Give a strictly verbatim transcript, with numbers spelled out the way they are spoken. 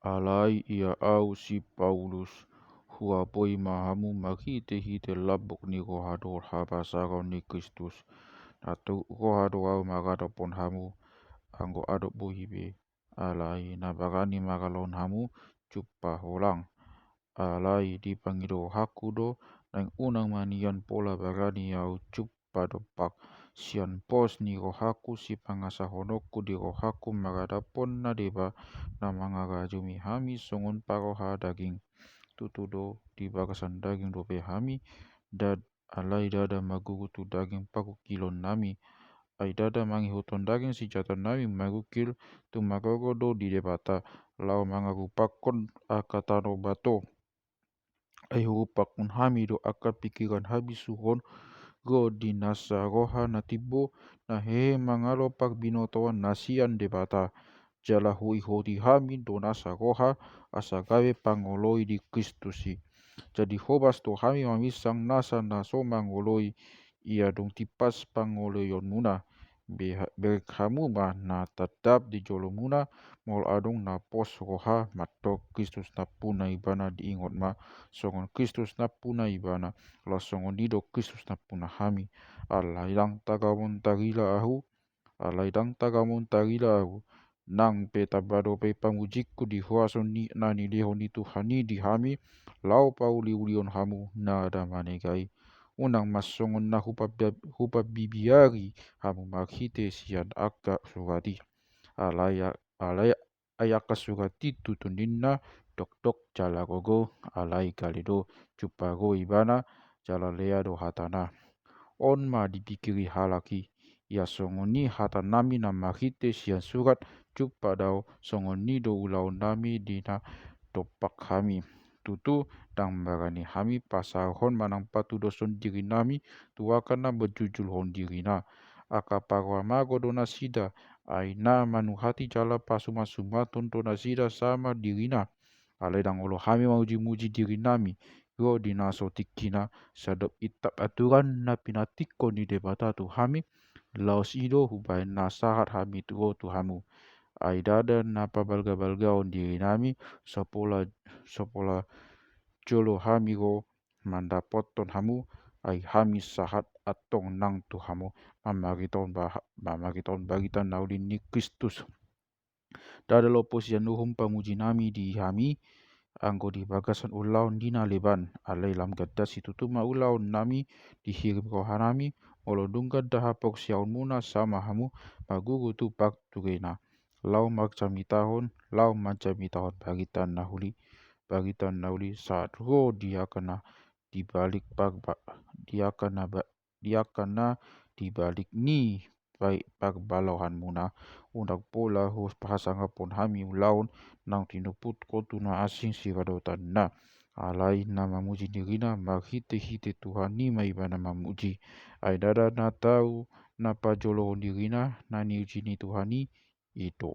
Alai ia ahu si Paulus, huapoi ma hamu marhitehite lambok ni roha dohot hapasaron ni Kristus. Na tuk roha do ahu mangadophon hamu, anggo adong bohi be. Alai na barani mangalehon hamu jumpa holang. Alai dipangido rohangku do, naeng unang ma nian pola barani ahu jumpa dompak. Sian pos ni rohangku sipangasahononku di rohangku mangadophon na deba na mangarajumi hami songon parroha daging. Tutu do di bagasan daging dope hami, dad alai ndada marguru tu daging parungkilonnami. Ai ndada mangihuthon daging sinjatannami marungkil, tung margogo do di Debata, laho mangarupakkon angka tano bato. Ai hurupakkon hami do angka pingkiran habisuhon ro di nasa roha na timbo, na hehe mangalo parbinotoan na sian Debata. Jala huihoti hami do nasa roha, asa gabe pangoloi di Kristus i. Jadi hobas do hami maminsang nasa na so mangoloi, ia dung tipas pangoloionmuna. Beha-, bereng hamu ma na tandap di jolomuna, molo adong na pos roha mandok Kristus nampuna ibana, diingot ma songon Kristus nampuna ibana, laos songon i do Kristus nampuna hami. Alai ndang tagamon tarila ahu, alai ndang tagamon tarila ahu, nang pe tamba dope pamujingku di huaso ni na nilehon ni Tuhan i di hami, laho pauliulihon hamu na da manega i. Unang ma songon na hupabia-, hupabibiari hamu marhite sian angka surat i. Alai a-, alai ai angka surat i tutu ninna dokdok jala gogo, alai gale do jumpa ro ibana, jala lea do hatana. On ma dipingkiri halak i, ia songon i hatanami na marhite sian surat, jumpa do ahu, songon i do ulaonnami di na dompak hami. Tutu, ndang barani hami pasaorhon manang patudoshon dirinami tu angka na manjujulhon dirina. Angka paramago do nasida, ai na manuhati jala pasumansumanta do nasida sama dirina. Alai ndang olo hami mamujimuji dirinami, ro di na so tingkina, sai dob intap aturan na pinantikhon ni Debata tu hami, laos i do hubahen na sahat hami tu ro tu hamu. Ai ndada na pabalgabalgahon dirinami, so pola, so pola jolo hami ro mandapothon hamu, ai hami sahat antong nang tu hamu, mamaritaon ba-, mamaritaon barita na uli ni Kristus. Ndada lopo sian uhum pamujinami di hami, anggo di bagasan ulaon di na leban, alai lam ganda situtu ma ulaonnami, dihirim rohanami, molo dung ganda haporseaonmuna sama hamu, marguru tu parturena. Laho marjamitahon, laho manjamitahon barita na uli, barita na uli sahat ro di angka na di balik parba-, di angka na ba-, di angka na di balik ni pa-, parbalohanmuna. Unang pola hupasangaphon hami ulaon naung tinumpukhon tu na asing siradotanna. Alai na mamuji dirina marhitehite Tuhan i ma ibana mamuji. Ai ndada na tau na pajolohon dirina na niuji ni Tuhan i, i do.